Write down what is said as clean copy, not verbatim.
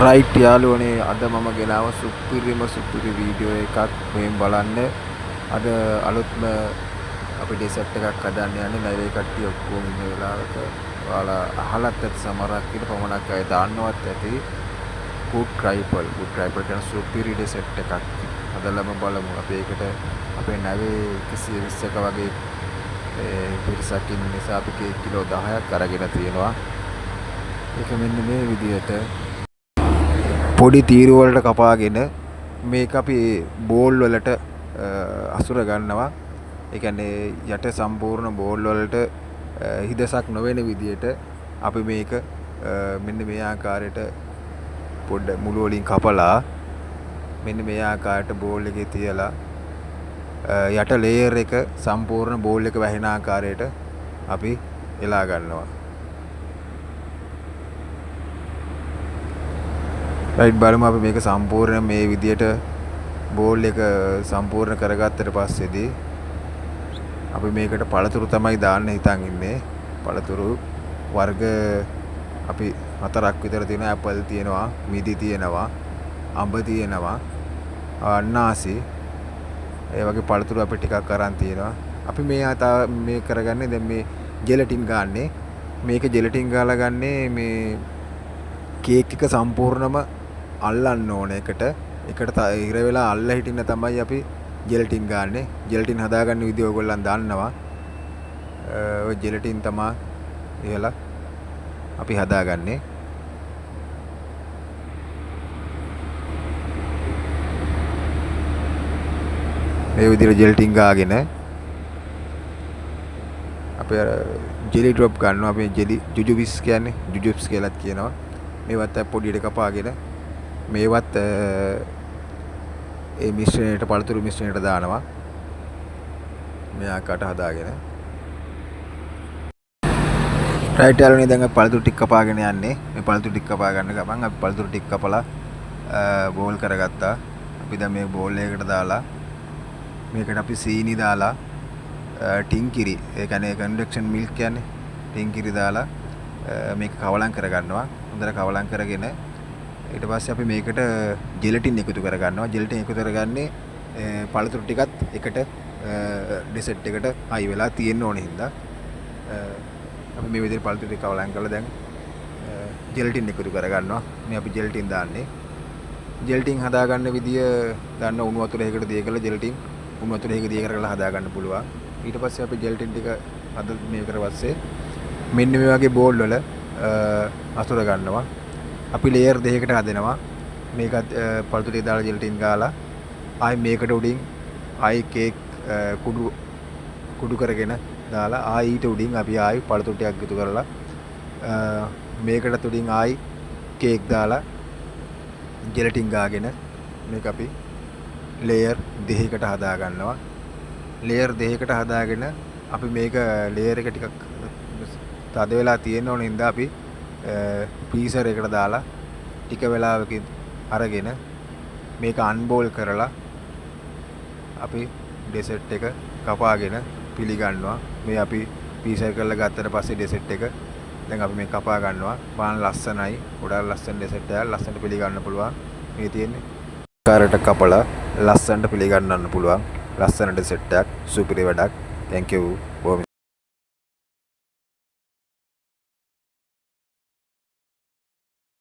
Right යාළුවනේ, අද මම ගෙනාව සුපිරිම සුපිරි වීඩියෝ එකක්. මෙහෙන් බලන්න, අද අලුත්ම අපි ඩෙසර්ට් එකක් හදන්න යන්නේ නැවේ කට්ටිය ඔක්කොම ඉන්න වෙලාවක. ඔයාලා අහලත් ඇති, සමහරක් ඉන්න පමණක් අය දන්නවත් ඇති කුඩ් ට්‍රයිපල්. කුඩ් ට්‍රයිපල් කියන සුපිරි ඩෙසර්ට් එකක් හදලම බලමු. අපි ඒකට අපේ නැවේ 120ක වගේ පිරිසක් ඉන්න නිසා අපි කේක් කිලෝ 10ක් අරගෙන තියෙනවා. ඒක මෙන්න මේ විදියට පොඩි තීරු වලට කපාගෙන මේක අපි බෝල් වලට අසුර ගන්නවා. ඒ කියන්නේ යට සම්පූර්ණ බෝල් වලට හිදසක් නොවන විදියට අපි මේක මෙන්න මේ ආකාරයට පොඩ මුළු වලින් කපලා මෙන්න මේ ආකාරයට බෝල් එකේ තියලා යට ලේයර් එක සම්පූර්ණ බෝල් එක වැහෙන ආකාරයට අපි එලා ගන්නවා. රයිට්, බලමු අපි මේක සම්පූර්ණ මේ විදියට බෝල් එක සම්පූර්ණ කරගත්තට පස්සේදී අපි මේකට පළතුරු තමයි දාන්න හිතන් ඉන්නේ. පළතුරු වර්ග අපි 4ක් විතර තියෙනවා. ඇපල් තියෙනවා, මිදි තියෙනවා, අඹ තියෙනවා, අන්නාසි, ඒ වගේ පළතුරු අපි ටිකක් අරන් තියෙනවා. අපි මේ මේ කරගන්නේ දැන් මේ ජෙලටින් ගාන්නේ. මේක ජෙලටින් ගාලා ගන්නේ මේ කේක් එක සම්පූර්ණම අල්ලන්න ඕන එකට. එකට ඉර වෙලා අල්ල හිටින්න තමයි අපි ජෙලටින් ගාන්නේ. ජෙලටින් හදාගන්න විදිය ඔයගොල්ලන් දන්නවා. ඔය ජෙලටින් තමා ඉහලා අපි හදාගන්නේ. මේ විදිහට ජෙලටින් ගාගෙන අපි අර ජෙලි ඩ්‍රොප් ගන්නවා. අපි ජෙලි ජුජුබිස් කියන්නේ ජුජුබ්ස් කියලාත් කියනවා. මේවත් පොඩියට කපාගෙන මේවත් ඒ මිශ්‍රණයට, පළතුරු මිශ්‍රණයට දානවා. මේ ආකාරයට හදාගෙන. රයිට් යාළුවනේ, දැන් අපි පළතුරු ටික කපාගෙන යන්නේ. මේ පළතුරු ටික කපා ගන්න ගමන් අපි පළතුරු ටික කපලා බෝල් කරගත්තා. අපි දැන් මේ බෝල් එකකට දාලා මේකට අපි සීනි දාලා ටින්කිරි, ඒ කියන්නේ කන්ඩක්ෂන් මිල්ක් කියන්නේ ටින්කිරි දාලා මේක කවලම් කරගන්නවා. හොඳට කවලම් කරගෙන ඊට පස්සේ අපි මේකට ජෙලටින් එකතු කරගන්නවා. ජෙලටින් එකතු කරගන්නේ පළතුරු ටිකත් එකට ඩෙසර්ට් එකට හයි වෙලා තියෙන්න ඕන හින්දා. අපි මේ විදිහට පළතුරු ටික කවලම් කරලා දැන් ජෙලටින් එකතු කරගන්නවා. මේ අපි ජෙලටින් දාන්නේ. ජෙලටින් හදාගන්න විදිය දන්න, උණු වතුර එකකට දිය කරලා ජෙලටින් උණු වතුර එකක දිය කරලා හදාගන්න පුළුවන්. ඊට පස්සේ අපි ජෙලටින් ටික හද මේ කර පස්සේ මෙන්න මේ වගේ බෝල් වල අසුර ගන්නවා. අපි ලේයර් දෙකකට හදනවා. මේකත් පළතුරු ටික දාලා ජෙලටින් ගාලා ආයි මේකට උඩින් ආයි කේක් කුඩු කුඩු කරගෙන දාලා ආයි ඊට උඩින් අපි ආයි පළතුරු ටිකක් එකතු කරලා මේකටත් උඩින් ආයි කේක් දාලා ජෙලටින් ගාගෙන මේක අපි ලේයර් දෙකකට හදා ගන්නවා. ලේයර් දෙකකට හදාගෙන අපි මේක ලේයර් එක ටිකක් තද වෙලා තියෙන්න ඕන හින්දා අපි ෆ්‍රීසර් එකට දාලා ටික වෙලාවකින් අරගෙන මේක අන්බෝල් කරලා අපි ඩෙසර්ට් එක කපාගෙන පිළිගන්නවා. මේ අපි ෆ්‍රීසර් කරලා ගත්තට පස්සේ ඩෙසර්ට් එක දැන් අපි මේ කපා ගන්නවා. බලන්න ලස්සනයි, ගොඩාක් ලස්සන ඩෙසර්ට් එකක්, ලස්සනට පිළිගන්න පුළුවන්. මේ තියෙන්නේ කාරට කපලා ලස්සනට පිළිගන්නන්න පුළුවන් ලස්සන ඩෙසර්ට් එකක්, සුපිරි වැඩක්. Thank you.